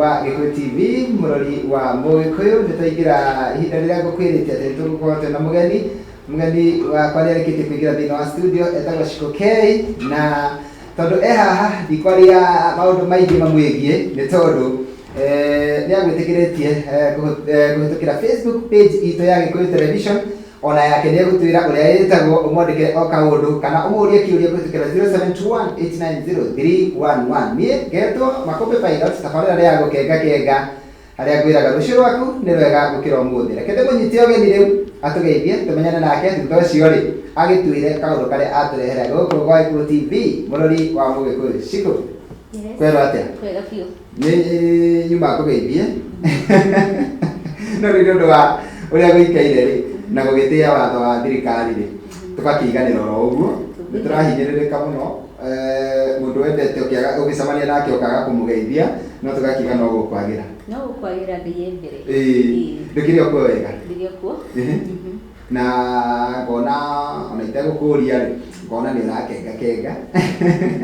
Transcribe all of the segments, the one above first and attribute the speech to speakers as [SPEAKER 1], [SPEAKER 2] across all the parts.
[SPEAKER 1] Wa Gĩkũyũ TV, mũrori wa Mũgĩkũyũ, nĩ twaingĩra ihinda rĩrĩa ngũkwĩrĩte atĩ nĩ tũgũkorwo twĩna mũgeni. Mũgeni wakwa nĩ arĩkĩtie kũingĩra thĩinĩ wa studio, etagwo Shiko K, na tondũ e haha ndikwaria maũndũ maingĩ mamwĩgiĩ nĩ tondũ nĩ agwĩtĩkĩrĩtie kũhĩtũkĩra Facebook page itũ ya Gĩkũyũ Television. Ona yake nĩ egũtwĩra ũrĩa ĩtagwo, ũmwandĩkĩre o kaũndũ kana ũmũrie kĩũria kũhĩtũkĩra 0721890311. Niĩ ngetwo Makũmbĩ Pilot, tabarĩra nĩ ya gũkenga kenga harĩa ngwĩraga rũciũ rwaku nĩ rwega gũkĩra ũmũthĩ. Reke ndĩmũnyite ũgeni rĩu atũgeithie tũmenyane nake, thutha ũcio rĩ agĩtwĩre kaũndũ karĩa atũrehera gũkũ gwa Gĩkũyũ TV, mũrori wa Mũgĩkũyũ. Shiko.
[SPEAKER 2] Yes.
[SPEAKER 1] Kwerwo atĩa?
[SPEAKER 2] Kwega biũ.
[SPEAKER 1] Nĩ nyuma ngũgeithie, no rĩu nĩ ũndũ wa ũrĩa gũikaire rĩ na gũgĩtĩĩa watho wa thirikari rĩ, tũgakĩiganĩra oro ũguo. Nĩ tũrahinyĩrĩrĩka mũno, mũndũ wendete ũkĩaga ũgĩcemania nake ũkaga kũmũgeithia, no tũgakiuga no gũkwagĩra.
[SPEAKER 2] No gũkwagĩra Ngai e mbere.
[SPEAKER 1] Ĩĩ, ndũkĩrĩ o kuo wega?
[SPEAKER 2] Ndĩrĩ o kuo.
[SPEAKER 1] Na ngona ona itegũkũria rĩ, ngona nĩ ũrakenga kenga.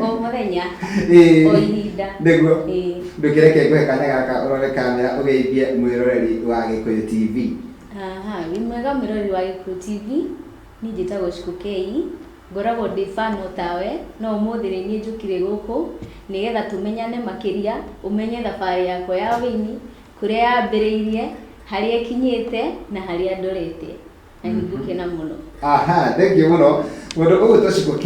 [SPEAKER 2] O mũthenya.
[SPEAKER 1] Ĩĩ.
[SPEAKER 2] O ihinda.
[SPEAKER 1] Nĩguo.
[SPEAKER 2] Ĩĩ.
[SPEAKER 1] Ndũkĩreke ngũhe kanya gaka ũrore kamera ũgeithie mwĩroreri wa Gĩkũyũ TV.
[SPEAKER 2] Aha, wĩ mwega mwĩroreri wa Gĩkũyũ TV, niĩ njĩtagwo Shiko K, ngoragwo ndĩ fan o tawe, no ũmũthĩ nĩ niĩ njũkire gũkũ nĩgetha tũmenyane makĩria, ũmenye thabarĩ yakwa ya ũini, kũrĩa yambĩrĩirie, harĩa ĩkinyĩte na harĩa ndorete, na nĩ ngũkena mũno.
[SPEAKER 1] Aha, thank you mũno. Mũndũ ũgwĩtwo Shiko K,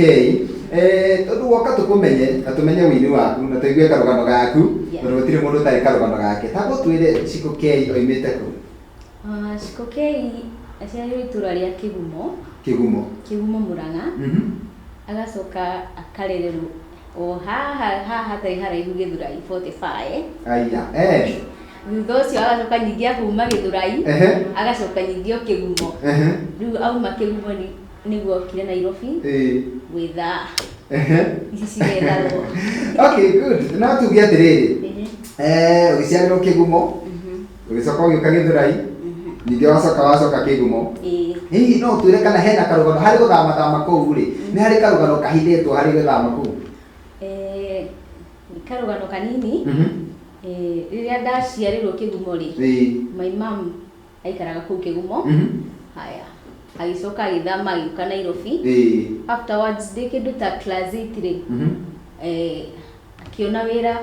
[SPEAKER 1] tondũ woka tũkũmenye na tũmenye ũini waku na tũigue karũgano gaku, tondũ gũtirĩ mũndũ ũtarĩ karũgano gake. Ta ũtwĩre Shiko K oimĩte kũ?
[SPEAKER 2] Shiko K aciarĩirwo itũra rĩa Kĩgumo.
[SPEAKER 1] Kĩgumo.
[SPEAKER 2] Kĩgumo Mũrang'a. Agacoka akarererwo o haha haha hatarĩ haraihu Gĩthũrai 45.
[SPEAKER 1] Aya, eh.
[SPEAKER 2] Thutha ũcio agacoka ningĩ akauma Gĩthũrai, agacoka ningĩ o Kĩgumo. Rĩu auma Kĩgumo nĩguo okire Nairobi gwetha ici cigethagwo.
[SPEAKER 1] Okay, good. No tuge atĩrĩrĩ, ũgĩciarĩrwo Kĩgumo, ũgĩcoka ũgĩũka Gĩthũrai, ningĩ wacoka wacoka Kĩgumo.
[SPEAKER 2] Ĩĩ.
[SPEAKER 1] Hihi no ũtwĩre kana hena karũgano harĩ gũthamathama kũu rĩ, nĩ harĩ karũgano kahithĩtwo harĩ gũthama kũu?
[SPEAKER 2] Nĩ karũgano kanini. Rĩrĩa ndaciarĩrwo Kĩgumo rĩ, my mum aikaraga kũu Kĩgumo. Haya, agĩcoka agĩthama agĩũka Nairobi. Afterwards ndĩ kĩndũ ta class 8 rĩ, akĩona wĩra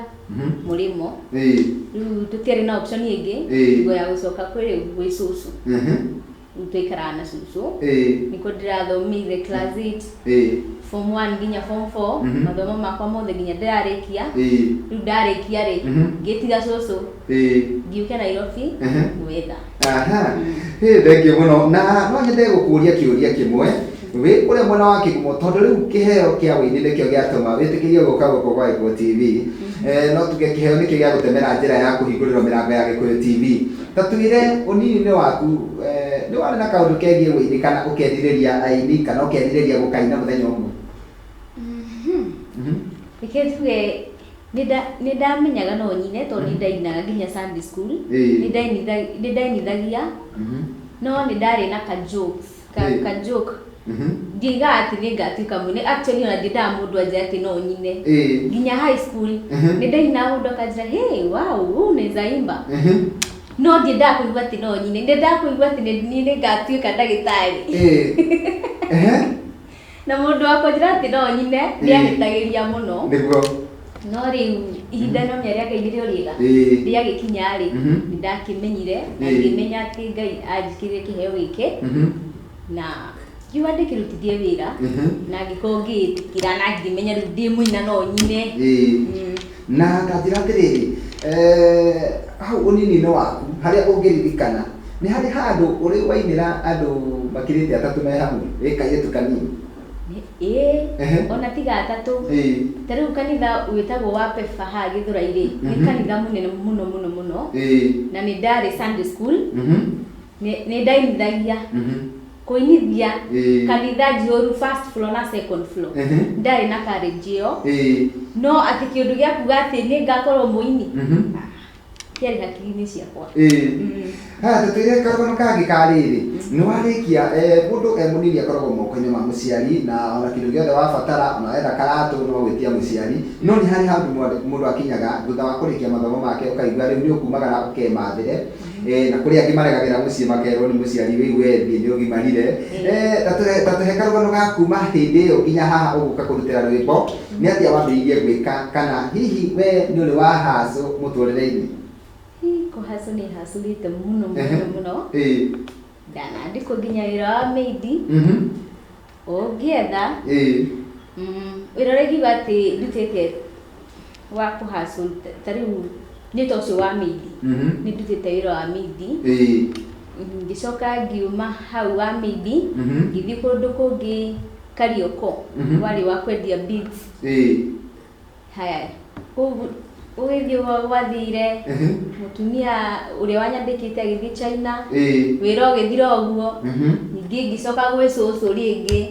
[SPEAKER 2] mũrĩmo. Rĩu tũtiarĩ na option ĩngĩ tiga ya gũcoka kwĩ gwĩ cũcũ. Rĩu twaikaraga na cũcũ. Nĩkuo ndĩrathomeire class 8, form 1 nginya form 4, mathomo makwa mothe nginya ndĩrarĩkia. Rĩu ndarĩkia rĩ, ngĩtiga cũcũ, ngĩũka Nairobi gwetha.
[SPEAKER 1] Aha. Hey, thank you mũno. Na no nyende gũkũria kĩũria kĩmwe wĩ kũrĩa mwena wa Kĩgumo, tondũ rĩu kĩheo kĩa ũini nĩkĩo gĩatũma wĩtĩkĩrio gũka gũkũ gwa Gĩkũyũ TV. No tuge kĩheo nĩkĩo gĩa gũtemera njĩra ya kũhingũrĩrwo mĩrango ya Gĩkũyũ TV. Ta twĩre ũnini-inĩ waku, nĩ warĩ na kaũndũ kegiĩ ũini kana ũkerirĩria aini kana ũkerirĩria gũkaina mũthenya ũmwe?
[SPEAKER 2] Reke njuge nĩ ndamenyaga no nyine tondũ nĩ ndainaga nginya Sunday school. Nĩ ndainithagia, no nĩ ndarĩ na ka jokes, ka joke. Ndiaigaga atĩ nĩ ngatuĩka mũini. Actually ona ndiendaga mũndũ anjĩre atĩ no nyine. Nginya high school nĩ ndainaga mũndũ akanjĩra, "Hey, wow, wewe unaweza imba." No ndiendaga kũigua atĩ no nyine. Ndendaga kũigua atĩ niĩ nĩ ngatuĩka ndagĩtarĩ. Na mũndũ wa kũnjĩra atĩ no nyine nĩ ahĩtagĩria mũno. No rĩu ihinda no menya rĩa Ngai nĩrĩo rĩega. Rĩagĩkinya rĩ, nĩ ndakĩmenyire na ngĩmenya atĩ Ngai anjĩkĩrire kĩheo gĩkĩ na ngiuga ndĩkĩrutithie wĩra na ngĩkorwo ngĩĩtĩkĩra na ngĩmenya rĩu ndĩ mũina no nyine.
[SPEAKER 1] Na ta njĩra atĩrĩrĩ, hau ũnini-inĩ waku harĩa ũngĩririkana, nĩ harĩ handũ ũrĩ wainĩra andũ makĩrĩte atatũ me hamwe wĩ kairĩtu kanini?
[SPEAKER 2] Ĩĩ, ona tiga atatũ. Ta rĩu kanitha wĩtagwo wa Pefa haha Gĩthũrai rĩ, nĩ kanitha mũnene mũno mũno mũno. Na nĩ ndarĩ Sunday school, nĩ ndainithagia. Kũinithia kanitha njihũru first floor na second floor. Ndarĩ na courage ĩyo. No atĩ kĩũndũ gĩa kuga atĩ nĩ ngakorwo mũini. Kĩarĩ hakiri-inĩ ciakwa.
[SPEAKER 1] Haya, tũtwĩre karũgano kangĩ ka rĩrĩ nĩ warĩkia, mũndũ e mũnini akoragwo moko-inĩ ma mũciari, na ona kĩndũ gĩothe wabatara, ona wenda karatũ no gwĩtia mũciari, no nĩ harĩ handũ mũndũ akinyaga thutha wa kũrĩkia mathomo make, ũkaigua rĩu nĩ ũkumagara ũkemathĩre. Na kũrĩ angĩ maregagĩra mũciĩ, makerwo nĩ mũciari, rĩu we thiĩ nĩ ũgimarire. Ta tũhe karũgano ga kuma hĩndĩ ĩyo nginya haha ũgũka kũrutĩra rwĩmbo, nĩ atĩa wambĩrĩirie gwĩka, kana hihi we nĩ ũrĩ wa hacũ mũtũrĩre-inĩ?
[SPEAKER 2] Kũhacũ nĩ hacũrĩte mũno mũno mũno. Ndanandĩkwo nginya wĩra wa maid. Ũngĩetha wĩra ũrĩa ingiuga atĩ ndutĩte wa kũhacũ ta rĩu nĩ ta ũcio wa maid. Nĩ ndutĩte wĩra wa maid. Ngĩcoka ngiuma hau wa maid, ngĩthiĩ kũndũ kũngĩ Karioko, warĩ wa kwendia beads. Haya, kũu ũgĩthiĩ ũguo gwathire, mũtumia ũrĩa wanyandĩkĩte agĩthiĩ China, wĩra ũgĩthira ũguo. Ningĩ ngĩcoka gwĩ cũcũ rĩngĩ,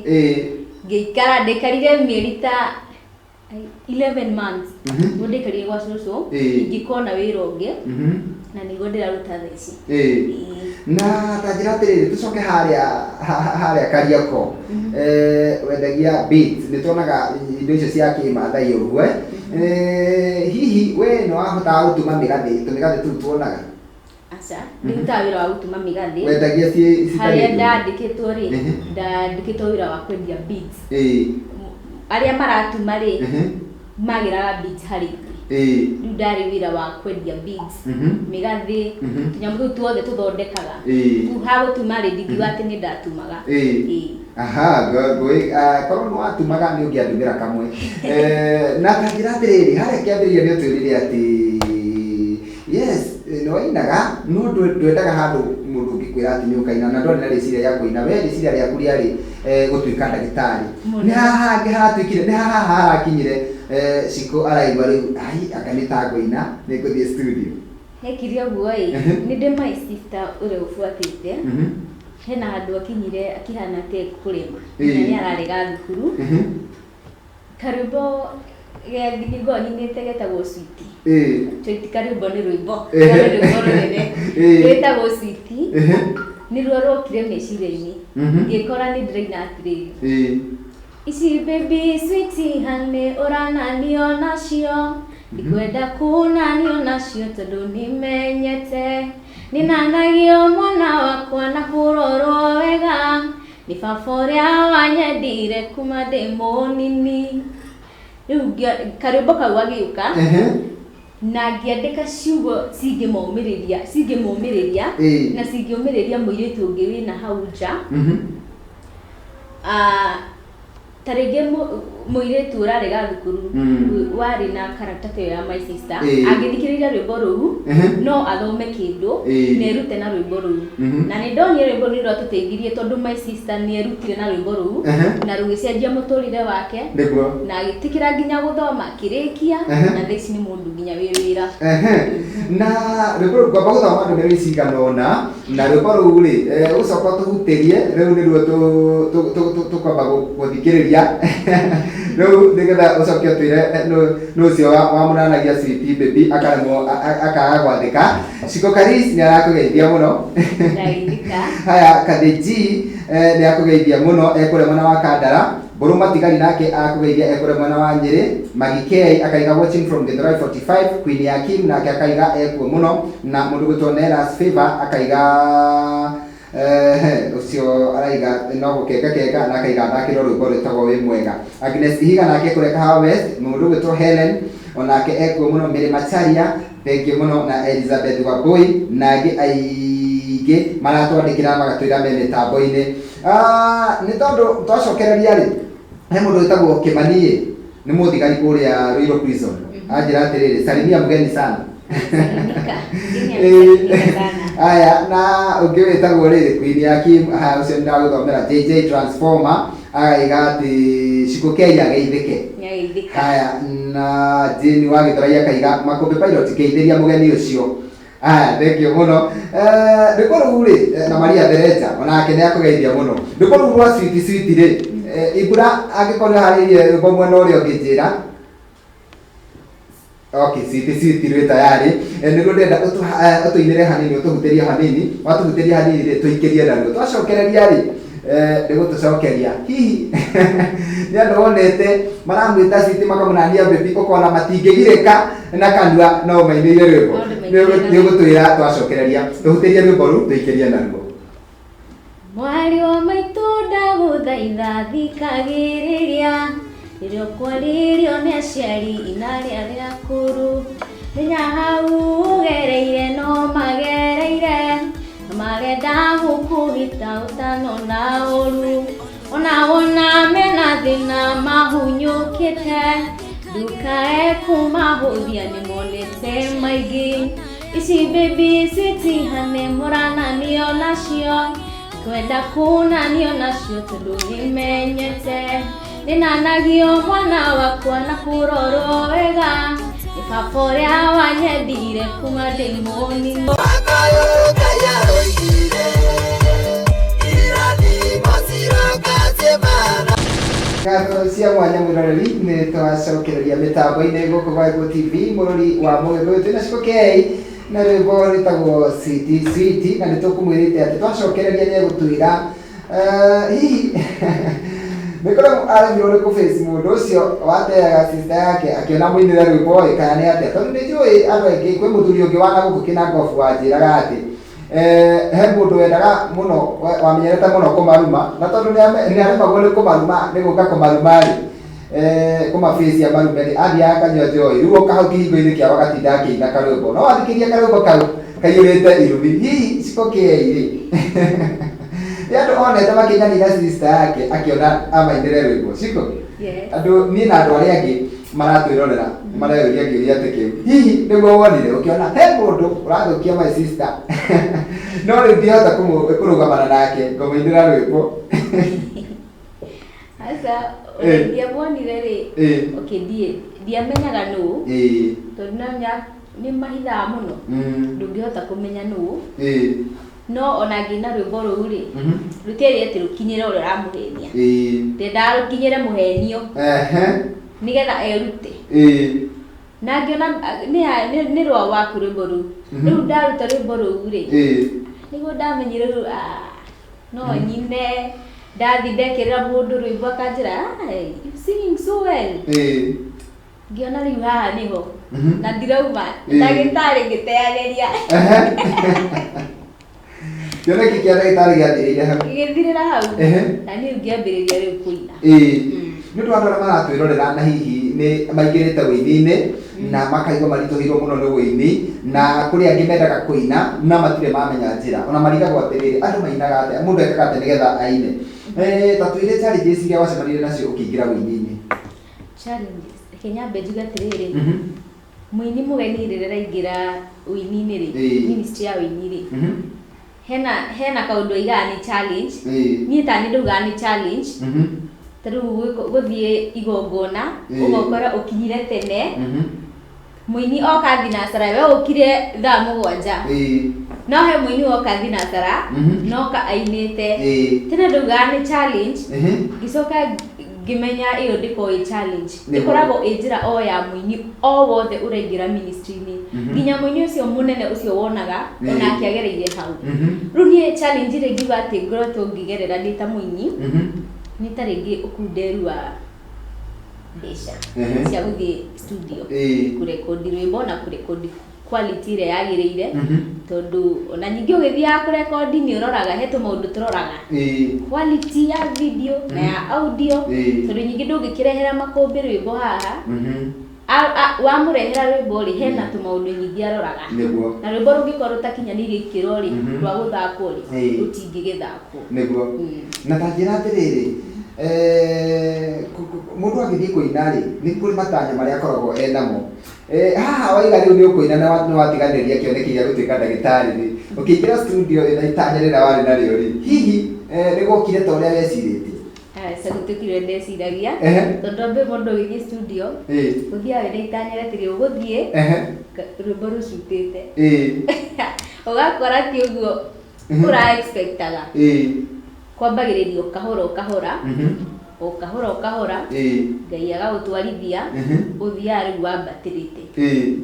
[SPEAKER 2] ngĩikara, ndaikarire mĩeri ta 11 months nĩguo ndaikarire gwa cũcũ, ingĩkona wĩra ũngĩ, na nĩguo ndĩraruta thaa ici.
[SPEAKER 1] Na ta njĩra atĩrĩrĩ, tũcoke harĩa harĩa Karioko, wendagia beads, nĩ tuonaga indo icio cia kĩmathai ũguo. Hihi we nĩ wahotaga gũtuma mĩgathĩ, tũmĩgathĩ tũu tuonaga?
[SPEAKER 2] Aca, ndĩrutaga wĩra wa gũtuma mĩgathĩ.
[SPEAKER 1] Wendagia ciĩ
[SPEAKER 2] Harĩa ndandĩkĩtwo rĩ, ndandĩkĩtwo wĩra wa kwendia beads. Arĩa maratuma rĩ, magĩraga beads harĩ ithuĩ. Rĩu ndarĩ wĩra wa kwendia beads, mĩgathĩ, tũnyamũ tũu tuothe tũthondekaga. Rĩu ha gũtuma rĩ, ndingiuga atĩ nĩ ndatumaga.
[SPEAKER 1] Aha, korwo nĩ watumaga nĩ ũngĩandumĩra kamwe. Na ta njĩra atĩrĩrĩ, harĩa kĩambĩrĩria nĩ ũtwĩrire atĩ yes, nĩ wainaga, no ndwendaga handũ mũndũ ũngĩkwĩra atĩ nĩ ũkaina, na ndwarĩ na rĩciria rĩa kũina. We rĩciria rĩaku rĩarĩ gũtuĩka ndagĩtarĩ. Nĩ haha hangĩ haratuĩkire, nĩ haha harakinyire Shiko araigua rĩu ai anga nĩ ta ngũina, nĩ ngũthiĩ studio?
[SPEAKER 2] Hekire ũguo ĩ, nĩ ndĩ my sister ũrĩa ũbuatĩte, hena handũ akinyire akĩhana ta ekũrema, na nĩ ararega thukuru. Karwĩmbo ngoragwo nyinĩte getagwo Sweetie. Sweetie karwĩmbo nĩ rwĩmbo, nĩ rwĩmbo rũnene rwĩtagwo Sweetie, nĩruo rwokire meciria-inĩ, ngĩkora nĩ ndĩraina atĩrĩrĩ, ici baby sweetie honey ũrananio nacio, ndikwenda kunanio nacio tondũ nĩmenyete nĩnanagio mwana wakwa na kũrorwo wega nĩ baba ũrĩa wanyendire kuma ndĩ mũnini. Rĩu karwĩmbo kau gagĩũka, na ngĩandĩka ciugo cingĩmomĩrĩria, cingĩmũmĩrĩria na cingĩũmĩrĩria mũirĩtu ũngĩ wĩna hau nja. Ta rĩngĩ mũirĩtu ũrarega thukuru, warĩ na character ta ĩyo ya my sister, angĩthikĩrĩria rwĩmbo rũu, no athome kĩndũ na erute na rwĩmbo rũu. Na nĩ ndonire rwĩmbo rũu nĩ rwatũteithirie, tondũ my sister nĩ erutire na rwĩmbo rũu na rũgĩcenjia mũtũrĩre wake, na agĩtĩkĩra nginya gũthoma, akĩrĩkia, na thaa ici nĩ mũndũ nginya wĩ wĩra.
[SPEAKER 1] Na rwĩmbo rũu, ngwamba gũthoma ndũmĩrĩri cigana ũna, na rwĩmbo rũu rĩ, ũgũcoka ũtũhutĩrie rĩu nĩruo tũkwamba gũthikĩrĩria rĩu, nĩgetha ũcoke ũtwĩre nũ ũcio wamũnanagia sweetie baby akaremwo, akaga gwathĩka. Shiko Karis nĩ arakũgeithia mũno.
[SPEAKER 2] Ndageithĩka.
[SPEAKER 1] Haya, Kathĩnji nĩ akũgeithia mũno, ekũrĩa mwena wa Kandara. Mbũrũ Matigari nake akũgeithia, ekũrĩa mwena wa Nyĩrĩ. Magikei akaiga watching from Githurai 45. Queen Yakim nake akaiga ekuo mũno, na mũndũ gwĩtwo Neras Favor akaiga ũcio araiga no gũkenga kenga, na akaiga athakĩrwo rwĩmbo rwĩtagwo Wĩ Mwega. Agnes Ihiga nake kũrĩa Kahawa West. Mũndũ gwĩtwo Helen onake ekuo mũno. Mary Macharia, thengiũ mũno, na Elizabeth Wambui na angĩ aingĩ maratwandĩkĩra magatwĩra me mĩtambo-inĩ. Nĩ tondũ twacokereria rĩ, he mũndũ wĩtagwo Kĩmani, nĩ mũthigari kũrĩa Ruiru Prison, anjĩra atĩrĩrĩ, salimia mgeni sana.
[SPEAKER 2] Salimika. Mgeni amesalimika sana.
[SPEAKER 1] Aya, na ũngĩ wĩtagwo rĩrĩ Queen Yakim, haya, ũcio nĩ ndagũthomera. JJ Transformer agaiga atĩ Shiko Kei ageithĩke.
[SPEAKER 2] Nĩageithĩka.
[SPEAKER 1] Haya, na Jane wa Gĩthurai akaiga Makũmbĩ Pilot, ngeithĩria mũgeni ũcio. Aya, thank you mũno. Rwĩmbo rũu rĩ, na Maria Thereja onake nĩ akũgeithia mũno. Rwĩmbo rũu rwa Sweet Sweet rĩ, Ibura, angĩkorwo nĩ harĩirie rwĩmbo mwena ũrĩa ũngĩ, njĩra. Okay, sweet sweet rwĩ tayari. Nĩguo ndĩrenda ũtũinĩre hanini, ũtũhutĩrie hanini, watũhutĩria hanini rĩ, tũikĩrie naruo. Twacokereria rĩ, nĩ gũtũcokeria. Hihi nĩ andũ wonete maramwĩta sweet makamũnania baby, ũkona matingĩgirĩka na kanua no mainĩire rwĩmbo.
[SPEAKER 2] No ndĩmainĩire.
[SPEAKER 1] Nĩ ũgũtwĩra twacokereria. Tũhutĩrie rwĩmbo rũu tũikĩrie naruo.
[SPEAKER 2] Mwarĩ wa maitũ, ndagũthaitha thikagĩrĩria rĩrĩa ũkwarĩrio nĩ aciari na arĩa arĩa akũrũ. Menya hau ũgereire no magereire, na marenda gũkũhita ũtanona ũru. Ona wona mena thĩna mahunyũkĩte, ndukae kũmahũthia, nĩmonete maingĩ. Ici baby citihane mũrananio nacio, kwenda kunanio nacio tondũ nĩmenyete nĩnanagio mwana wakwa na kũrorwo wega nĩ baba ũrĩa wanyendire kuma ndĩ mũnini.
[SPEAKER 1] Ngatho cia mwanya mwĩroreri, nĩ twacokereria mĩtambo-inĩ gũkũ gwa Gĩkũyũ TV, mũrori wa Mũgĩkũyũ, twĩna Shiko K na rwĩmbo rwĩtagwo Sweet Sweet, na nĩ tũkũmwĩrĩte atĩ twacokereria nĩ egũtwĩra hihi nĩ kũrĩa aremirwo nĩ kũface mũndũ ũcio wateaga sister yake akĩona mũinĩre rwĩmbo ĩ, kana nĩ atĩa, tondũ nĩ njũĩ andũ aingĩ. Kwĩ mũthuri ũngĩ wana gũkũ kĩnangobu wanjĩraga atĩ he mũndũ wendaga mũno wamenyerete mũno kũmaruma, na tondũ nĩ aremagwo nĩ kũmaruma, nĩ gũka kũmaruma rĩ, kũmabacia marume rĩ, athiaga akanyua njohi, rĩu oka hau kĩhingo-inĩ kĩao agatinda akĩina karwĩmbo, no wathikĩria karwĩmbo kau kaiyũrĩte irumi. Hihi Shiko K rĩ, nĩ andũ onete makĩnyanira sister yake akĩona amainĩre rwĩmbo? Shiko?
[SPEAKER 2] Yes.
[SPEAKER 1] Andũ niĩ na andũ arĩa angĩ maratwĩrorera mareyũria kĩũria atĩ kĩu, hihi nĩguo wonire ũkĩona he mũndũ ũrathũkia my sister, no rĩu ndihota kũrũgamana nake, ngũmũinĩra rwĩmbo?
[SPEAKER 2] Aca, ũrĩa ndiamuonire rĩ, okay, ndiamenyaga nũ, tondũ namenya nĩ mahithaga mũno, ndũngĩhota kũmenya nũ. No ona ngĩina rwĩmbo rũu rĩ, rũtiarĩ atĩ rũkinyĩre ũrĩa ũramũhenia. Ndendaga rũkinyĩre mũhenio nĩgetha erute. Na ngĩona nĩ rwa waku rwĩmbo rũu. Rĩu ndaruta rwĩmbo rũu rĩ, nĩguo ndamenyire rĩu, ah, no nyine. Ndathi ndekĩrĩra mũndũ rwĩmbo akanjĩra, "Ah, you singing so well." Ngĩona rĩu haha nĩho na ndirauma ndagĩtarĩ ngĩteanĩria.
[SPEAKER 1] Kĩoneki kĩa ndagĩtarĩ gĩathirĩire hau.
[SPEAKER 2] Gĩgĩthirĩra hau. Na niĩ ngĩambĩrĩria rĩu kũina.
[SPEAKER 1] Nĩ ũndũ wa andũ arĩa maratwĩrorera na hihi nĩ maingĩrĩte wĩini-inĩ na makaigua maritũhĩirwo mũno nĩ wĩini, na kũrĩ angĩ mendaga kũina na matirĩ mamenya njĩra, ona marigagwo atĩrĩrĩ, andũ mainaga atĩa, mũndũ ekaga atĩa nĩgetha aine? Ta twĩre challenges iria wacemanirie nacio ũkĩingĩra wĩini-inĩ.
[SPEAKER 2] Challenges, reke nyambe njuge atĩrĩrĩ, mũini mũgeni rĩrĩa araingĩra ũini-inĩ rĩ, ministry ya ũini rĩ, hena kaũndũ aigaga nĩ challenge. Niĩ ta niĩ ndaugaga nĩ challenge. Ta rĩu gũthiĩ igongona, ũgakora ũkinyire tene, mũini oka thinacara, we ũkire thaa 7, no he mũini woka thinacara noka ainĩte. Tene ndaugaga nĩ challenge. Ngĩcoka ngĩmenya ĩyo ndĩkoragwo ĩ challenge. Ĩkoragwo ĩ njĩra o ya mũini o wothe ũraingĩra ministry-inĩ, nginya mũini ũcio mũnene ũcio wonaga onake agereire hau. Rĩu niĩ challenge ĩrĩa ingiuga atĩ ngoretwo ngĩgerera ndĩ ta mũini nĩ ta rĩngĩ ũkunderu wa mbeca cia gũthiĩ studio kũrekondi rwĩmbo na kũrekondi quality ĩrĩa yagĩrĩire, tondũ ona ningĩ ũgĩthiaga kũrekondi nĩ ũroraga, he tũmaũndũ tũroraga, quality ya video na ya audio, tondũ ningĩ ndũngĩkĩrehera makũmbĩ rwĩmbo haha. Wamũrehera rwĩmbo rĩ, hena tũmaũndũ nyingĩ aroraga, na rwĩmbo rũngĩkorwo rũtakinyanĩirie ikĩro rĩ, rwa gũthakwo rĩ, rũtingĩgĩthakwo.
[SPEAKER 1] Nĩguo. Na ta njĩra atĩrĩrĩ, mũndũ agĩthiĩ kũina rĩ, nĩ kũrĩ matanya marĩa akoragwo enamo. Haha waiga rĩu nĩ ũkũina na nĩ watiganĩria kĩoneki gĩa gũtuĩka ndagĩtarĩ rĩ, ũkĩingĩra studio ĩna itanya rĩrĩa warĩ narĩo rĩ, hihi nĩ gwokire ta ũrĩa wecirĩtie?
[SPEAKER 2] Aca, gũtiokire ndeciragia, tondũ ambe mũndũ ũgĩthiĩ studio, ũthiaga wĩna itanya rĩatĩrĩ ũgũthiĩ rwĩmbo rũcutĩte, ũgakora ti ũguo ũra expectaga. Kwambagĩrĩrio kahora o kahora. O kahora o kahora, Ngai agagũtwarithia, ũthiaga rĩu wambatĩrĩte.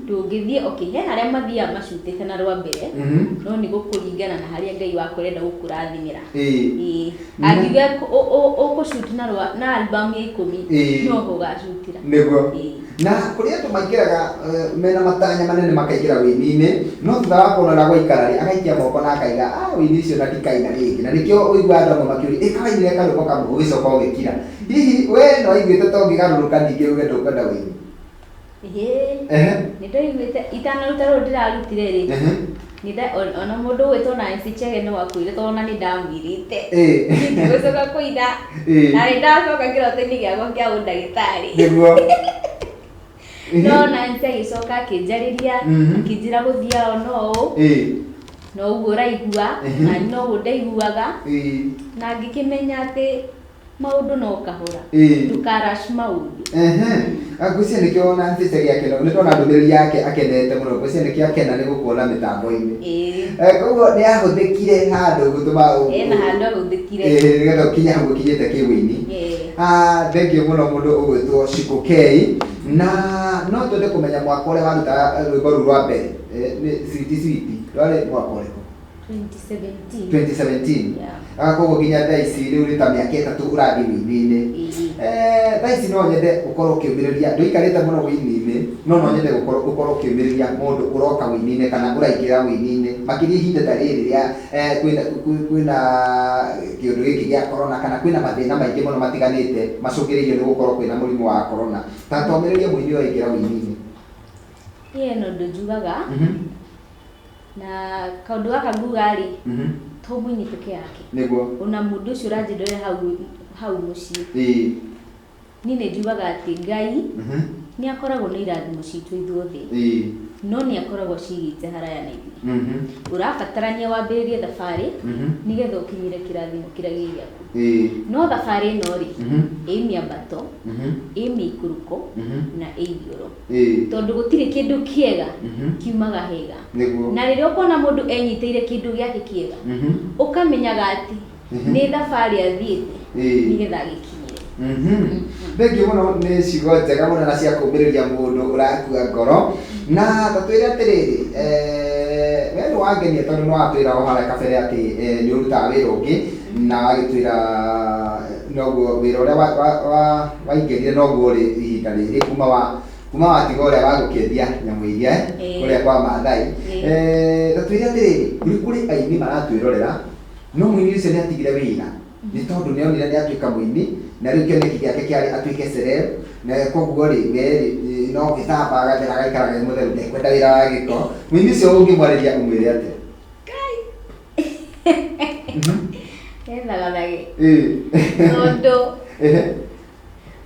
[SPEAKER 2] Ndũngĩthiĩ, okay, hena arĩa mathiaga macutĩte na rwa mbere, no nĩ gũkũringana na harĩa Ngai waku arenda gũkũrathimĩra. Ĩĩ. Angiuga ũkũshoot na rwa na album ya 10, no ho ũgacutĩra.
[SPEAKER 1] Nĩguo. Na kũrĩ andũ maingĩraga mena matanya manene makaingĩra wĩini-inĩ, no thutha wa kuona ũrĩa gwaikara rĩ, agaikia moko na akaiga, "Ah, wĩini ũcio na ndikaina rĩngĩ." Na nĩkĩo ũiguaga andũ amwe makĩũria, "Ĩ kawainire karwĩmbo kamwe ũgĩcoka ũgĩkira?" Hihi we nĩ waiguĩte ta ũngĩgarũrũka ningĩ uge ndũkwenda wĩini?
[SPEAKER 2] Ĩhĩ. Nĩ ndaiguĩte itanaruta rũrũ ndĩrarutire rĩ, ona mũndũ ũgwĩtwo Nancy Chege no akwĩre, tondũ ona nĩ ndamwĩrĩte ndigũcoka kũina, na nĩ ndacoka kĩroto-inĩ gĩakwa kĩa ũndagĩtarĩ. No Nancy agĩcoka akĩnjarĩria, akĩnjĩra gũthiaga no ũũ, no ũguo ũraigua, na niĩ no ũguo ndaiguaga, na ngĩkĩmenya atĩ maũndũ no kahora, ndũkarash maũndũ.
[SPEAKER 1] Ngwĩciria nĩkĩo Nancy Chege akena, nĩ ndona ndũmĩrĩri yake akenete mũno. Ngwĩciria nĩkĩo akena nĩ gũkuona mĩtambo-inĩ. Koguo nĩ ahũthĩkire handũ gũtũma
[SPEAKER 2] Ena handũ ahũthĩkire.
[SPEAKER 1] Nĩgetha ũkinye hau ũkinyĩte kĩwĩini. Thank you mũno mũndũ ũgwĩtwo Shiko K. Na no twende kũmenya mwaka ũrĩa waruta rwĩmbo rũu rwa mbere, nĩ Sweet Sweet, rwarĩ mwaka ũrĩkũ?
[SPEAKER 2] 2017.
[SPEAKER 1] 2017.
[SPEAKER 2] Yeah.
[SPEAKER 1] Koguo nginya thaa ici rĩu nĩ ta mĩaka 3 ũrathiĩ wĩini-inĩ. Thaa ici no nyende ũkorwo ũkĩũmĩrĩria, ndũikarĩte mũno wĩini-inĩ, no nyende ũkorwo ũkĩũmĩrĩria mũndũ ũroka wĩini-inĩ kana ũraingĩra wĩini-inĩ, makĩria ihinda ta rĩrĩ rĩa kwĩna kĩũndũ gĩkĩ gĩa corona, kana kwĩna mathĩna maingĩ mũno matiganĩte macũngĩrĩirio nĩ gũkorwo kwĩna mũrimũ wa corona. Ta tomĩrĩrie mũini ũraingĩra wĩini-inĩ.
[SPEAKER 2] Niĩ hena ũndũ njugaga, na kaũndũ gaka nguga rĩ, to mũini peke yake, ona mũndũ ũcio ũranjĩrĩra hau hau mũciĩ, niĩ nĩ njugaga atĩ Ngai nĩ akoragwo na irathimo citũ ithuothe, no nĩ akoragwo acigĩte haraya na ithuĩ. Ũrabatarania wambĩrĩrie thabarĩ nĩgetha ũkinyĩre kĩrathimo kĩrĩa gĩ gĩaku. No thabarĩ ĩno rĩ, ĩ mĩambato, ĩ mĩikũrũko, na ĩ igũrũ, tondũ gũtirĩ kĩndũ kĩega kiumaga hega. Na rĩrĩa ũkona mũndũ enyitĩire kĩndũ gĩake kĩega, ũkamenyaga atĩ nĩ thabarĩ athiĩte nĩgetha agĩkinyĩre.
[SPEAKER 1] Thank you mũno, nĩ ciugo njega mũno na cia kũũmĩrĩria mũndũ ũrakua ngoro. Na ta twĩre atĩrĩrĩ, we nĩ wangenia tondũ nĩ watwĩra o harĩa kabere atĩ nĩ ũrutaga wĩra ũngĩ, na wagĩtwĩra noguo wĩra ũrĩa waingĩrire noguo ũrĩ ihinda rĩrĩ, kuma watiga ũrĩa wa gũkĩendia nyamũ iria kũrĩa kwa Maathai. Ta twĩre atĩrĩrĩ, nĩ kũrĩ aini maratwĩrorera, no mũini ũcio nĩ atigire wĩra nĩ tondũ nĩ onire nĩ atuĩka mũini, na rĩu kĩoneki gĩake kĩarĩ atuĩke celeb, na koguo rĩ, we rĩ no gwĩthamba agathera agaikaraga e mũtheru, ndekwenda wĩra wa gĩko. Mũini ũcio ũngĩmwarĩria ũmwĩre atĩa?
[SPEAKER 2] Ethagathage, tondũ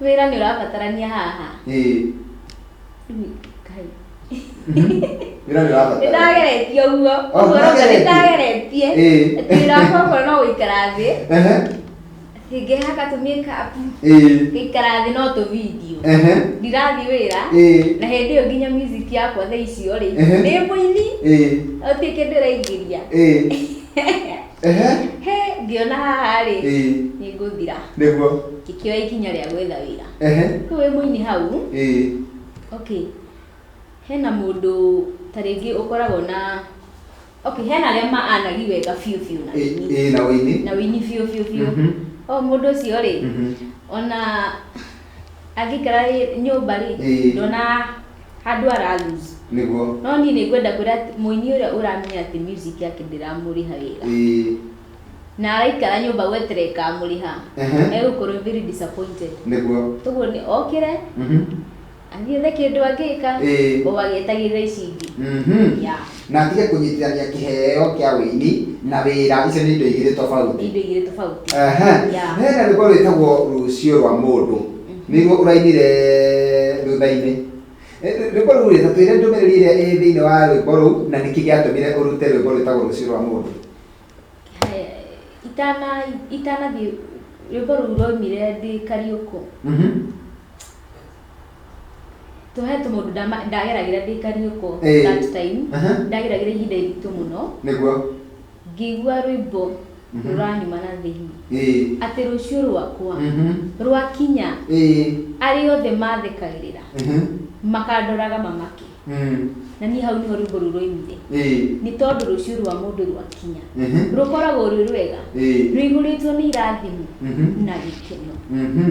[SPEAKER 2] wĩra nĩ ũrabatarania haha. Rĩu, Ngai.
[SPEAKER 1] Wĩra nĩ ũrabatara.
[SPEAKER 2] Nĩ ndageretie ũguo.
[SPEAKER 1] Oh,
[SPEAKER 2] Ũguo ũrauga nĩ
[SPEAKER 1] nĩwageretie?
[SPEAKER 2] ndageretie. Atĩ wĩra wakwa okorwo no gũikara thĩ, ngĩhaka tũ makeup, ngĩikara thĩ no tũ video, ndirathiĩ wĩra, na hĩndĩ ĩyo nginya music yakwa thaa icio rĩ, ndĩ mũini, gũtirĩ kĩndũ ĩraingĩria. He ngĩona haha rĩ, nĩ ngũthira. Ngĩkĩoya ikinya rĩa gwetha wĩra. Rĩu wĩ mũini hau, okay, hena mũndũ ta rĩngĩ ũkoragwo na, okay, hena arĩa maanagi wega biũ biũ na wĩini.
[SPEAKER 1] Ĩĩ, na wĩini.
[SPEAKER 2] Na wĩini biũ biũ biũ. O mũndũ ũcio rĩ, ona angĩikara nyũmba rĩ, ndona handũ ara lose. No niĩ nĩ ngwenda kwĩra atĩ mũini ũrĩa ũramenya atĩ music yake ndĩramũrĩha wega, na araikara nyũmba gweterera ĩkamũrĩha, egũkorwo very disappointed. Toguo nĩ okĩre, athiĩ ethe kĩndũ angĩka, o agĩetagĩrĩra ici ingĩ. Yeah.
[SPEAKER 1] Na atige kũnyitithania kĩheo kĩa wĩini na wĩra, icio nĩ indo igĩrĩ tofauti.
[SPEAKER 2] Indo igĩrĩ tofauti. Yeah.
[SPEAKER 1] Hena rwĩmbo rwĩtagwo Rũciũ rwa Mũndũ, nĩruo ũrainire thutha-inĩ. Rwĩmbo rũu rĩ, ta twĩre ndũmĩrĩri ĩrĩa ĩ thĩinĩ wa rwĩmbo rũu, na nĩkĩ gĩatũmire ũrute rwĩmbo rwĩtagwo Rũciũ rwa Mũndũ?
[SPEAKER 2] Itanathiĩ, rwĩmbo rũu rwaumire ndĩ Kariũkũ. Tũhe tũmũndũ ndageragĩra ndĩ Kariũkũ that time. Ndageragĩra ihinda iritũ mũno. Ngĩigua rwĩmbo Rũranyuma na thĩinĩ atĩ rũciũ rwakwa rwakinya, arĩa othe mathekagĩrĩra makandoraga mamake. Na niĩ hau nĩho rwĩmbo rũu rwoimire, nĩ tondũ rũciũ rwa mũndũ rwakinya rũkoragwo rwĩ rwega, rũihũrĩtwo nĩ irathimo na gĩkeno.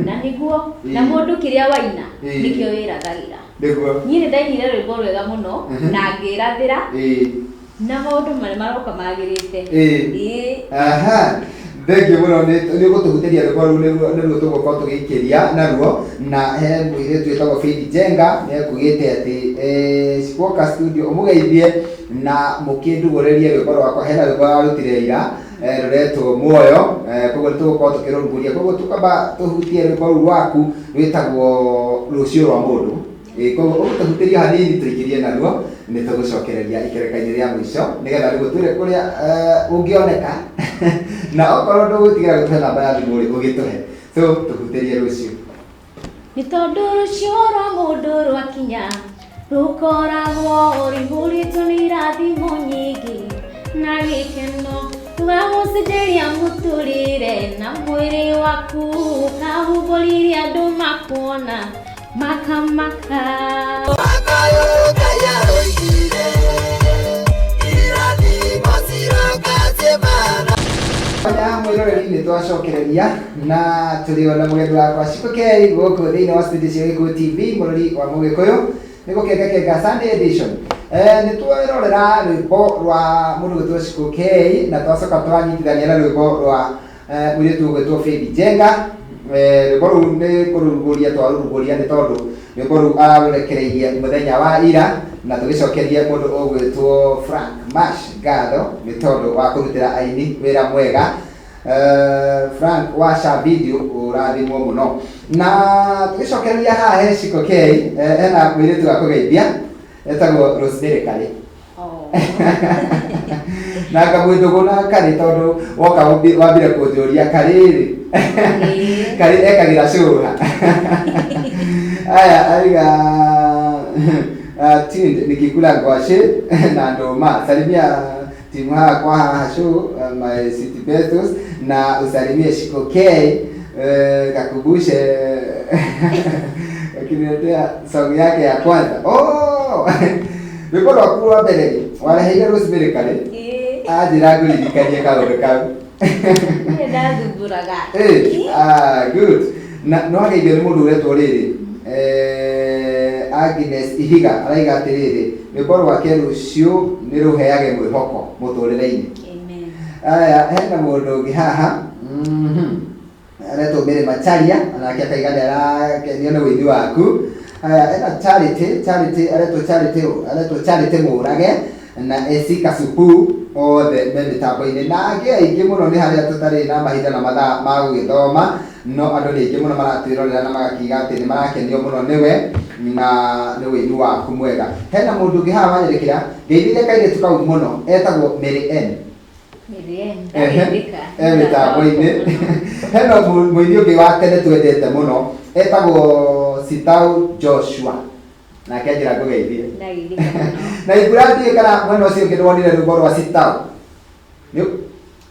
[SPEAKER 2] Na nĩguo na mũndũ kĩrĩa waina nĩkĩo wĩrathagĩra. Niĩ nĩ ndainire rwĩmbo rwega mũno na ngĩrathĩra na maũndũ marĩa maroka magĩrĩte. Ĩĩ.
[SPEAKER 1] Aha, thengiũ mũno nĩ ũgũtũhutĩria rwĩmbo rũu, nĩruo tũgũkorwo tũgĩikĩria naruo. Na he mũirĩtu wĩtagwo Faith Njenga nĩ ekugĩte atĩ Squawker studio ũmũgeithie na mũkĩndugũrĩrie rwĩmbo rwakwa. Hena rwĩmbo ararutire ira rũretwo Muoyo, koguo nĩ tũgũkorwo tũkĩrũrugũria. Koguo tũkamba tũhutie rwĩmbo rũu rwaku rwĩtagwo Rũciũ rwa Mũndũ. Koguo ũgũtũhutĩria hanini tũikĩrie naruo, nĩ tũgũcokereria ikereka-inĩ rĩa mũico nĩgetha rĩu ũtwĩre kũrĩa ũngĩoneka, na okorwo ndũgũtigĩra gũtũhe namba ya thimũ rĩ, ũgĩtũhe. So tũhutĩrie rũciũ.
[SPEAKER 2] Nĩ tondũ rũciũ rwa mũndũ rwakinya rũkoragwo rũihũrĩtwo nĩ irathimo nyingĩ na gĩkeno, rũgagũcenjeria mũtũrĩre na mwĩrĩ waku ũkahumbũririe andũ makuona makamaka.
[SPEAKER 1] Aya mwĩroreri, nĩ twacokereria na tũrĩ ona mũgeni wakwa Shiko K gũkũ thĩinĩ wa studio cia Gĩkũyũ TV, mũrori wa Mũgĩkũyũ, nĩ gũkenga kenga Sunday edition. Nĩ twerorera rwĩmbo rwa mũndũ gwĩtwo Shiko K na twacoka twanyitithania na rwĩmbo rwa mũirĩtu ũgwĩtwo Faith Njenga. Rwĩmbo rũu nĩ kũrũrugũria twarũrugũria nĩ tondũ rwĩmbo rũu ararũrekereirie mũthenya wa ira, na tũgĩcokerie mũndũ ũgwĩtwo Frank Mash ngatho nĩ tondũ wa kũrutĩra aini wĩra mwega. Frank wa Sha Video, ũrathimwo mũno. Na tũgĩcokereria haha he Shiko K, hena mũirĩtu wa kũgeithia etagwo Rosemary Karĩ.
[SPEAKER 2] Oh.
[SPEAKER 1] Na ngamwĩndũgũ na Karĩ tondũ woka wambire kũnjũria Karĩ rĩ, Karĩ ekagĩra cũha aya aiga tuned nikikula ngwacĩ na ndũma. Salimia timu haha kwa haha show, my city bestos, na usalimie Shiko K, kakubushe akiniletea song yake ya kwanza. Oh, rwĩmbo rwaku rwa mbere rĩ wareheire Rosemary Karĩ. Anjĩra ngũririkanie kaũndũ kau.
[SPEAKER 2] Niĩ ndathumbũraga.
[SPEAKER 1] Ah, good. Na no ageithio nĩ mũndũ ũretwo rĩrĩ Agnes Ihiga, araiga atĩrĩrĩ, rwĩmbo rwake rũciũ nĩ rũheage mwĩhoko mũtũrĩre-inĩ.
[SPEAKER 2] Amen.
[SPEAKER 1] Aya, hena mũndũ ũngĩ haha, aretwo Mary Macharia, onake akaiga nĩ arakenio nĩ wĩini waku. Aya, hena Charity aretwo Charity, aretwo Charity Mũrage na AC Kasupu, othe me mĩtambo-inĩ, na angĩ aingĩ mũno nĩ harĩa tũtarĩ na mahinda na mathaa ma gũgĩthoma, no andũ nĩ aingĩ mũno maratwĩrorera na magakiuga atĩ nĩ marakenio mũno nĩwe na nĩ wĩini waku mwega. Hena mũndũ ũngĩ haha wanyandĩkĩra, ngeithĩria kairĩtu kau mũno, etagwo Mary N.
[SPEAKER 2] Mary N.
[SPEAKER 1] Ehe,
[SPEAKER 2] Ndageithĩka.
[SPEAKER 1] e mĩtambo-inĩ. Hena mũini ũngĩ wa tene twendete mũno etagwo Sitau Joshua, nake anjĩra ngũgeithie.
[SPEAKER 2] Ndageithĩka mũno.
[SPEAKER 1] Na ibura ndiũĩ kana mwena ũcio ũngĩ nĩwonire rwĩmbo rwa Sitau.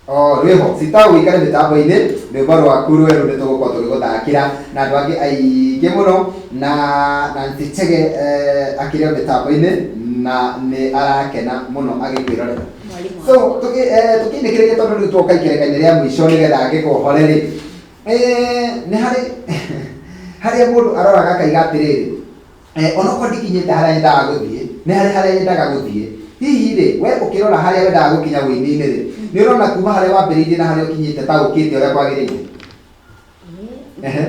[SPEAKER 1] Oh, rwĩho Sitau, wĩikare mĩtambo-inĩ, rwĩmbo rwaku rwerũ nĩ tũgũkorwo tũgĩgũthakĩra na andũ angĩ aingĩ mũno. Na Nancy Chege akĩrĩ o mĩtambo-inĩ na nĩ arakena mũno agĩkwĩrorera.
[SPEAKER 2] Mwarimũ
[SPEAKER 1] So
[SPEAKER 2] wakwa.
[SPEAKER 1] tũkĩinĩkĩrĩria, tondũ rĩu twoka ikereka-inĩ rĩa mũico nĩgetha ngĩkũhore rĩ, nĩ harĩ harĩa mũndũ aroraga akaiga atĩrĩrĩ, onokorwo ndikinyĩte harĩa nyendaga gũthiĩ, nĩ harĩ harĩa nyendaga gũthiĩ. Hihi rĩ, we ũkĩrora harĩa wendaga gũkinya wĩini-inĩ rĩ, nĩ ũrona kuma harĩa wambĩrĩirie na harĩa ũkinyĩte ta ũkĩte ũrĩa kwagĩrĩire? Ehe.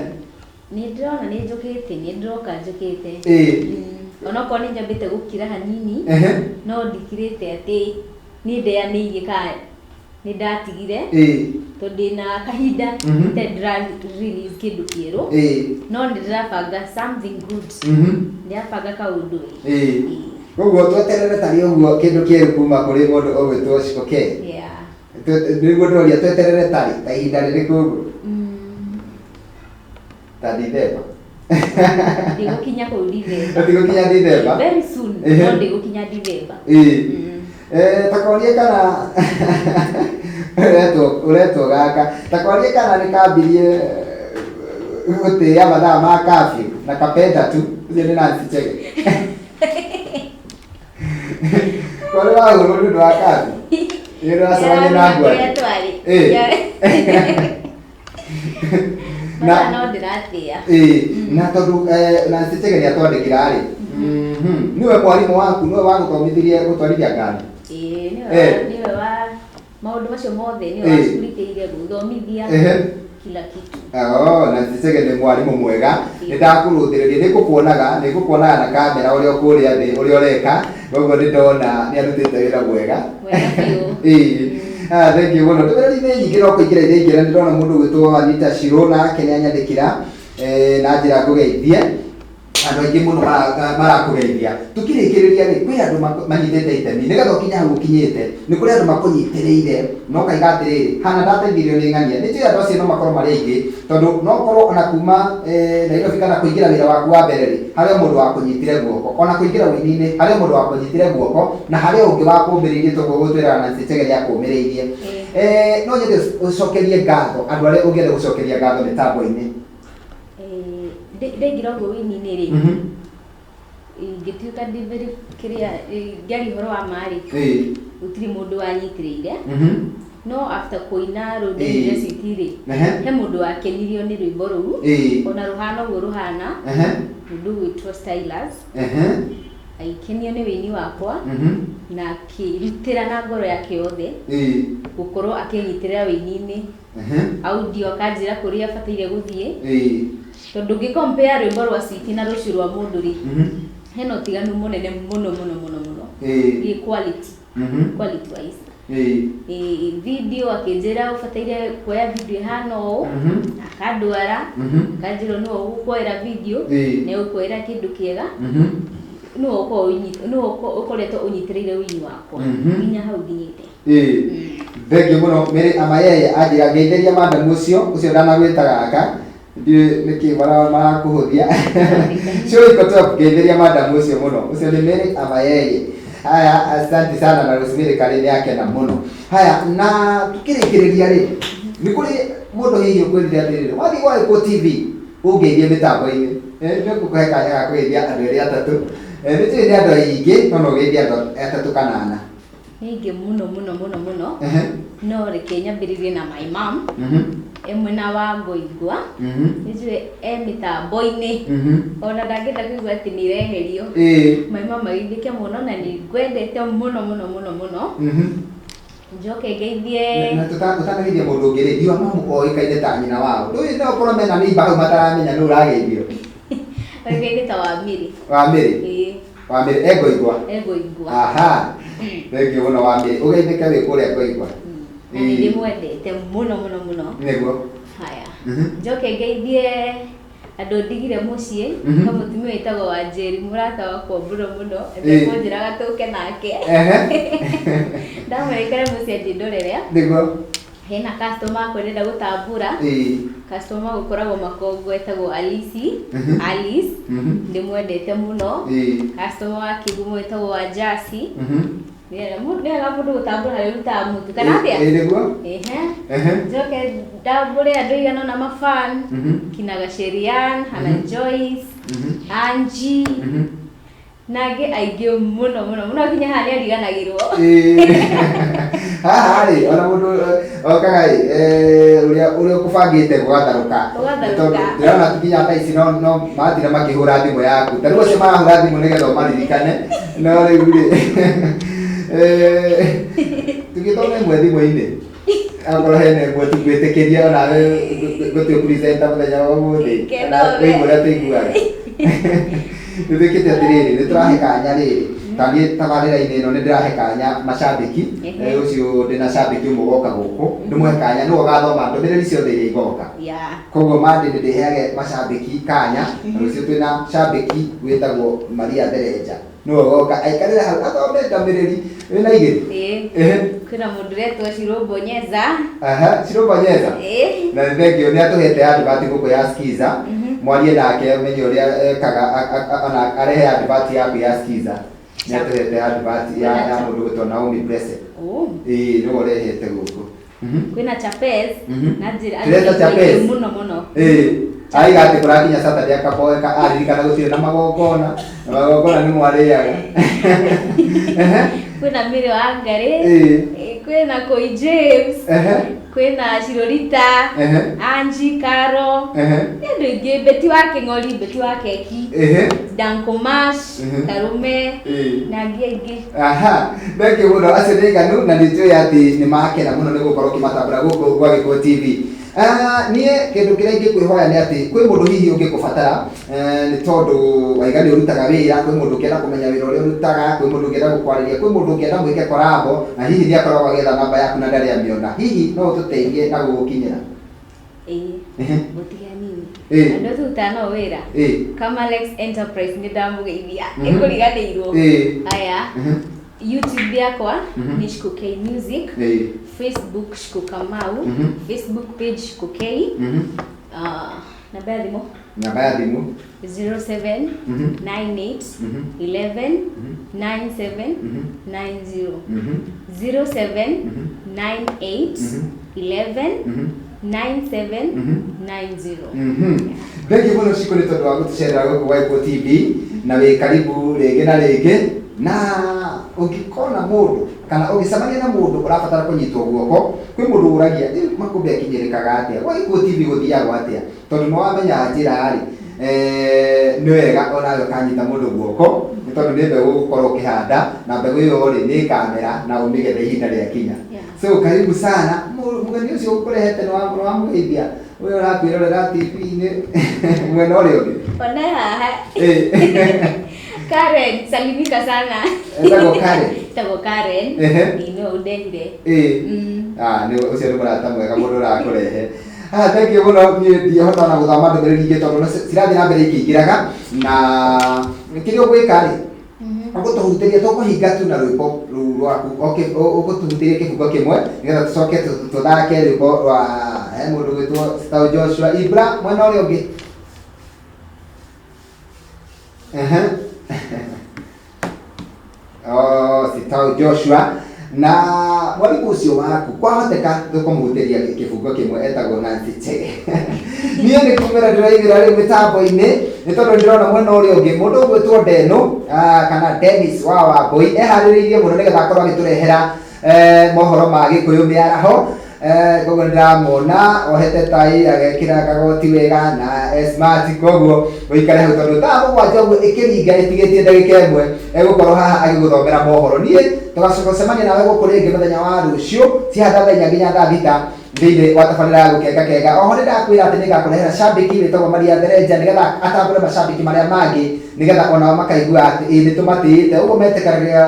[SPEAKER 2] Nĩ ndĩrona nĩ njũkĩte, nĩ ndĩroka njũkĩte. Onokorwo nĩ nyambĩte gũkira hanini, no ndikirĩte atĩ nĩ ndeanĩirie kana nĩ ndatigire, tondũ ndĩna kahinda itarĩ ndĩra release kĩndũ kĩerũ, no nĩ ndĩrabanga something good. Ndĩrabanga kaũndũ ĩ.
[SPEAKER 1] Koguo tweterere tarĩ ũguo kĩndũ kĩerũ kuma kũrĩ mũndũ ũgwĩtwo Shiko K.
[SPEAKER 2] Yeah.
[SPEAKER 1] Nĩguo ndĩroria tweterere tarĩ ta ihinda rĩrĩkũ ũguo? Ta Dithemba?
[SPEAKER 2] Ndigũkinya kũu Dithemba.
[SPEAKER 1] Ũtigũkinya Dithemba?
[SPEAKER 2] Very soon, no ndigũkinya Dithemba.
[SPEAKER 1] Ta korie kana Ũretwo gaka ta kwarie kana nĩ kambirie gũtĩĩa mathaa ma curfew na kapenda tu. Ũcio nĩ Nancy Chege. Kwarĩ wahũrwo nĩ ũndũ wa curfew? Nĩ ũndũ wacemania na ngwari?
[SPEAKER 2] Kũrĩa twarĩ.
[SPEAKER 1] Na
[SPEAKER 2] no ndĩratĩĩa.
[SPEAKER 1] Ĩĩ, na tondũ Nancy Chege nĩ atwandĩkĩra rĩ, nĩwe mwarimũ waku, nĩwe wagũthomithirie gũtwarithia ngari?
[SPEAKER 2] Ĩĩ, nĩwe wa maũndũ macio mothe, nĩwe wacugurikĩire gũthomithia kila kitu.
[SPEAKER 1] Oh, Nancy Chege nĩ mwarimũ mwega. Nĩ ndakũrũthĩrĩria, nĩ ngũkuonaga na kamera ũrĩa ũkũrĩa thĩ, ũrĩa ũreka, koguo nĩ ndona nĩ arutĩte wĩra mwega.
[SPEAKER 2] Mwega biũ.
[SPEAKER 1] Ĩĩ. Ah, thank you mũno. Ndũmĩrĩri nĩ nyingĩ no kũingĩra iraingĩra. Nĩ ndĩrona mũndũ ũgwĩtwo Anita Shirona nake nĩ anyandĩkĩra na njĩra ngũgeithie. Andũ aingĩ mũno marakũgeithia. Tũkĩrĩkĩrĩria rĩ, kwĩ andũ manyitĩte itemi nĩgetha ũkinye hau ũkinyĩte. Nĩ kũrĩ andũ makũnyitĩrĩire na ũkaiga atĩrĩrĩ, hana ndateithirio nĩ ng'ania. Nĩ njũĩ andũ acio no makorwo marĩ aingĩ, tondũ no ũkorwo ona kuma Nairobi kana kũingĩra wĩra waku wa mbere rĩ, harĩ o mũndũ wakũnyitire guoko, ona kũingĩra ũini-inĩ harĩ o mũndũ wakũnyitire guoko, na harĩ o ũngĩ wakũmbĩrĩirie, toguo gũtwĩraga Nancy Chege nĩ akũmĩrĩirie. No nyende ũcokerie ngatho andũ arĩa ũngĩenda gũcokeria ngatho mĩtambo-inĩ.
[SPEAKER 2] Ndaingĩra ũguo ũini-inĩ rĩ, ingĩtuĩka ndĩ very kĩrĩa ngĩaria ũhoro wa ma rĩ, gũtirĩ mũndũ wanyitĩrĩire. No after kũina rũu ndainire Sweet rĩ, he mũndũ wakenirio nĩ rwĩmbo rũu, ona rũhana ũguo rũhana, mũndũ ũgwĩtwo Stylus, agĩkenio nĩ wĩini wakwa na akĩrutĩra na ngoro yake yothe gũkorwo akĩnyitĩrĩra wĩini-inĩ, audio akanjĩra kũrĩa bataire gũthiĩ, tondũ ũngĩ compare rwĩmbo rwa Sweet na rũcio rwa mũndũ rĩ, hena ũtiganu mũnene mũno mũno mũno mũno, gĩ quality, quality wise. Video akĩnjĩra ũbataire kuoya video ĩhana ũũ, akandwara, akanjĩra nĩwe ũgũkuoera video, na ũkuoera kĩndũ kĩega, nĩwe nĩwe ũkoretwo ũnyitĩrĩire ũini wakwa nginya hau nginyĩte.
[SPEAKER 1] Ĩĩ, thank you mũno. Mary Amayeye anjĩra ngeithĩria madam ũcio ũcio ndanagwĩta gaka, ndiũĩ nĩkĩ marakũhũthia. Sure iko top, ngeithĩria madam ũcio mũno. Ũcio nĩ Mary Amayeye. Haya, asante sana na Rosemary Karĩ nĩ akena mũno. Haya, na tukĩrĩkĩrĩria rĩ, nĩ kũrĩ mũndũ hihi ũkwĩrire atĩrĩrĩ, wathiĩ gwa Gĩkũyũ TV ũngeithie mĩtambo-inĩ? Nĩ ngũkũhe kanya ga kũgeithia andũ erĩ atatũ. Nĩ njũĩ nĩ andũ aingĩ, no no ũgeithie andũ atatũ kana ana.
[SPEAKER 2] Nĩ aingĩ mũno mũno mũno mũno, no reke nyambĩrĩrie na my mom, e mwena wa Ngoingwa. Nĩ njũĩ e mĩtambo-inĩ, ona ndangĩenda kũigua atĩ nĩ ireherio. My mom ageithĩke mũno na nĩ ngwendete mũno mũno mũno mũno. Njoke ngeithie
[SPEAKER 1] Na ũtanageithia mũndũ ũngĩ rĩ, ndiũa mamu oĩkaine ta nyina wao. Ndũĩ no ũkorwo mena neighbor hau mataramenya nũ ũrageithio.
[SPEAKER 2] Oĩkaine ta Wamĩrĩ.
[SPEAKER 1] Wamĩrĩ?
[SPEAKER 2] Ĩĩ.
[SPEAKER 1] Wamĩrĩ e Ngoingwa?
[SPEAKER 2] E Ngoingwa.
[SPEAKER 1] Aha, thank you mũno Wamĩrĩ, ũgeithĩke wĩ kũrĩa Ngoingwa.
[SPEAKER 2] Na nĩ ndĩmwendete mũno mũno mũno.
[SPEAKER 1] Nĩguo.
[SPEAKER 2] Haya, njoke ngeithie andũ ndigire mũciĩ, he mũtumia wĩtagwo Wanjeri, mũrata wakwa mũno mũno, ekũnjĩraga tũke nake, ndamũrekere mũciĩ anjĩndorere. Hena customer akwa ndĩrenda gũtambũra, customer gũkoragwo Makongo etagwo Alice, Alice, ndĩmwendete mũno. Customer wa Kĩgumo wĩtagwo Wanjasi. Nĩ wega mũndũ gũtambũra harĩa ũrutaga mũtu kana atĩa?
[SPEAKER 1] Ĩĩ, nĩguo.
[SPEAKER 2] Ehe. Njoke ndambũre andũ aigana ũna mafan, kina Gacherian, Hana Joyce, Angie, na angĩ aingĩ mũno mũno mũno, nginya haha nĩ ariganagĩrwo.
[SPEAKER 1] Haha rĩ, ona mũndũ okaga ĩ, ũrĩa ũkũbangĩte gũgatharũka.
[SPEAKER 2] Gũgatharũka.
[SPEAKER 1] Tondũ ndĩrona nginya thaa ici no maratira makĩhũra thimũ yaku, ta rĩu acio marahũra thimũ nĩgetha ũmaririkane, no rĩu rĩ, tũgĩthome ĩmwe thimũ-inĩ, akorwo hena ĩmwe tũgwĩtĩkĩria onawe gũtĩ presenter mũthenya wa ũmũthĩ,
[SPEAKER 2] Keno
[SPEAKER 1] kana
[SPEAKER 2] we.
[SPEAKER 1] wĩigua ũrĩa tũiguaga. Nĩ twĩkĩte atĩrĩrĩ, nĩ tũrahe kanya rĩrĩ, ta niĩ tabarĩra-inĩ ĩno nĩ ndĩrahe kanya macambĩki. Ũcio ndĩna cambĩki ũmwe woka gũkũ, ndĩmũhe kanya nĩwe ũgathoma ndũmĩrĩri ciothe iria igoka. Koguo mandĩ nĩ ndĩheage macambĩki kanya, na rũciũ twĩna cambĩki wĩtagwo Maria Therenja, nĩwe ũgoka aikarĩre hau athome ndũmĩrĩri. Wĩna igĩrĩ?
[SPEAKER 2] Ĩĩ. Kwĩna mũndũ ũretwo Cirũmbonyeza.
[SPEAKER 1] Aha, Cirũmbonyeza.
[SPEAKER 2] Ĩĩ.
[SPEAKER 1] Na nĩ thank you, nĩ atũhete advert gũkũ ya Skiza. Mwarie nake ũmenye ũrĩa ekaga, ona arehe advert yaku ya Skiza. Nĩ atũhete advert ya mũndũ gwĩtwo Naomi Blessed.
[SPEAKER 2] Oh.
[SPEAKER 1] Ĩĩ, nĩwe ũrehete gũkũ.
[SPEAKER 2] Kwĩna Chapez. Na njĩra
[SPEAKER 1] Tũreta
[SPEAKER 2] andũ
[SPEAKER 1] Chapez?
[SPEAKER 2] aingĩ mũno mũno.
[SPEAKER 1] Ĩĩ, aiga atĩ kũrakinya Saturday akaboeka aririkana gũtirĩ na magongona, na magongona nĩ mwarĩaga. Ehe.
[SPEAKER 2] Kwĩna Mary wa Ngarĩ. Kwĩna Koi James. Kwĩna Shirorita. Angie Caro. Nĩ andũ aingĩ, Betty wa Kĩng'ori, Betty wa Keki. Danko Mash. Karume. Na angĩ aingĩ.
[SPEAKER 1] Aha, thank you mũno. Acio nĩ aiganu na nĩ njũĩ atĩ nĩ makena mũno nĩ gũkorwo ũkĩmatambũra gũkũ gwa Gĩkũyũ TV. Ah, niĩ kĩndũ kĩrĩa ingĩkwĩhoya nĩ atĩ kwĩ mũndũ hihi ũngĩkũbatara, nĩ tondũ waiga nĩ ũrutaga wĩra, kwĩ mũndũ ũngĩenda kũmenya wĩra ũrĩa ũrutaga, kwĩ mũndũ ũngĩenda gũkwarĩria, kwĩ mũndũ ũngĩenda mwĩke korabo na hihi nĩ akoragwo agĩetha namba yaku na ndarĩ amĩona. Hihi no ũtũteithie na gũgũkinyĩra?
[SPEAKER 2] Ĩĩ. Gũtiga nini. Andũ tũrutaga nao wĩra. Kamalex Enterprise nĩ ndamũgeithia. Ĩkũriganĩirwo. Aya. YouTube yakwa nĩ Shiko K Music. Facebook Shiko Kamau. Facebook page Shiko K. Ah, namba ya thimũ?
[SPEAKER 1] Namba ya thimũ.
[SPEAKER 2] 07 98 11 97 90. 07 98 11 97 90.
[SPEAKER 1] Thank you mũno Shiko nĩ tondũ wa gũtũcerera gũkũ gwa Gĩkũyũ TV na wĩ karibu rĩngĩ na rĩngĩ, na ũngĩkona mũndũ kana ũngĩcemania na mũndũ ũrabatara kũnyitwo guoko, kwĩ mũndũ ũragia rĩu Makũmbĩ akinyĩrĩkaga atĩa gwa Gĩkũyũ TV, gũthiagwo atĩa, tondũ nĩ wamenya njĩra rĩ, nĩ wega onawe ũkanyita mũndũ guoko, nĩ tondũ nĩ mbegũ ũgũkorwo ũkĩhanda na mbegũ ĩyo rĩ nĩ ĩkamera na ũmĩgethe ihinda rĩakinya. So karibu sana. Mũgeni ũcio ũkũrehete nĩ wamũgeithia ũyũ ũrakwĩrorera TV-inĩ mwena ũrĩa ũngĩ?
[SPEAKER 2] Ona haha. Karen, salimika sana.
[SPEAKER 1] Etagwo Karen?
[SPEAKER 2] Etagwo Karen. Ĩĩ, nĩwe ũndehire.
[SPEAKER 1] Ah, nĩ ũcio nĩ mũrata mwega mũndũ ũrakũrehe. Ah, thank you mũno. Niĩ ndiahota ona gũthoma ndũmĩrĩri ingĩ tondũ cirathiĩ na mbere ikĩingĩraga, na kĩrĩa ũgwĩka rĩ, ũgũtũhutĩria, tũkũhinga tu na rwĩmbo rũu rwaku. Okay, ũgũtũhutĩria kĩbungo kĩmwe nĩgetha tũcoke tũthake rwĩmbo rwa he mũndũ gwĩtwo Sitao Joshua Ibra mwena ũrĩa ũngĩ. Ehe. Oh, Sitao Joshua na mwarimũ ũcio waku kwahoteka tũkũmũhutĩria kĩbungo kĩmwe, etagwo Nancy Chege. Niĩ nĩ kumĩra ndĩraigĩra rĩu mĩtambo-inĩ nĩ tondũ ndĩrona mwena ũrĩa ũngĩ mũndũ ũgwĩtwo Deno, kana Dennis wa Wambũi, eharĩrĩirie mũno nĩgetha akorwo agĩtũrehera mohoro ma Gĩkũyũ mĩaraho. Koguo nĩndĩramwona ohete tai, agekĩra kagoti wega na e smart, koguo ũikare hau tondũ thaa 7 ũguo ĩkĩringa ĩtigĩtie ndagĩka 1 egũkorwo haha agĩgũthomera mohoro. Niĩ tũgacoka gũcemania nawe gũkũ rĩngĩ mũthenya wa rũciũ cihanda thaa 4 nginya thaa 6 thĩinĩ wa tabarĩra ya Gũkenga Kenga. Oho nĩ ndakwĩra atĩ nĩngakũrehera cambĩki wĩtagwo Maria Therenja nĩgetha atambũre macambĩki marĩa mangĩ, nĩgetha onao makaigua atĩ ĩ nĩ tũmatĩĩte ũguo metĩkagĩra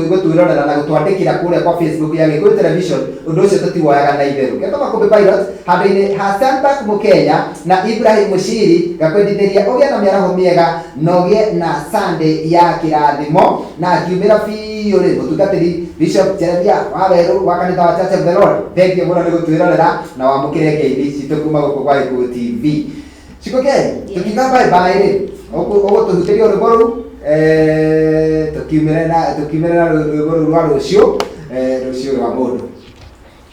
[SPEAKER 1] gũtwĩrorera na gũtwandĩkĩra kũrĩa kwa Facebook ya Gĩkũyũ Television. Ũndũ ũcio tũtiwoyaga na itherũ. Ngetwo Makũmbĩ Pilot handũ-inĩ ha Stanback Mũkenya na Ibrahim Mũciri, ngakwendithĩria ũgĩe na mĩaraho mĩega na ũgĩe na Sunday ya kĩrathimo. Na ngiumĩra biũ rĩ, mũtungatĩri Bishop Jeremiah Wawerũ wa kanitha wa Church of the Lord, thank you mũno nĩ gũtwĩrorera na wamũkĩre ngeithi citũ kuma gũkũ gwa Gĩkũyũ TV. Shiko K, tukiuga bye bye rĩ, ũgũtũhutĩria rwĩmbo rũu, tũkiumĩre na rwĩmbo rũu rwa rũciũ, rũciũ rwa mũndũ.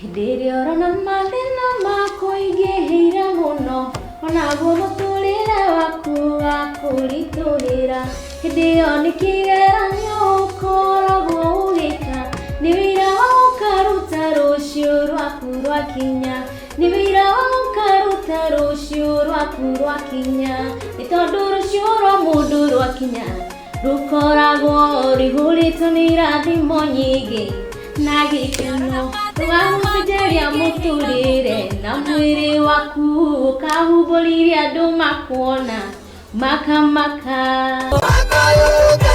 [SPEAKER 2] Hĩndĩ ĩrĩa ũrona mathĩna makũingĩhĩire mũno, onaguo mũtũrĩre waku wakũritũhĩra, hĩndĩ ĩyo nĩ kĩgeranio ũkoragwo ũgĩka, nĩ wĩra wa ũkaruta rũciũ rwaku rwakinya, nĩ wĩra wa ũkaruta rũciũ rwaku rwakinya, nĩ tondũ rũciũ rwa mũndũ rwakinya rũkoragwo rũihũrĩtwo nĩ irathimo nyingĩ na gĩkeno, rũgagũcenjeria mũtũrĩre na mwĩrĩ waku ũkahumbũririe andũ makuona makamaka.
[SPEAKER 3] Makayũrũka.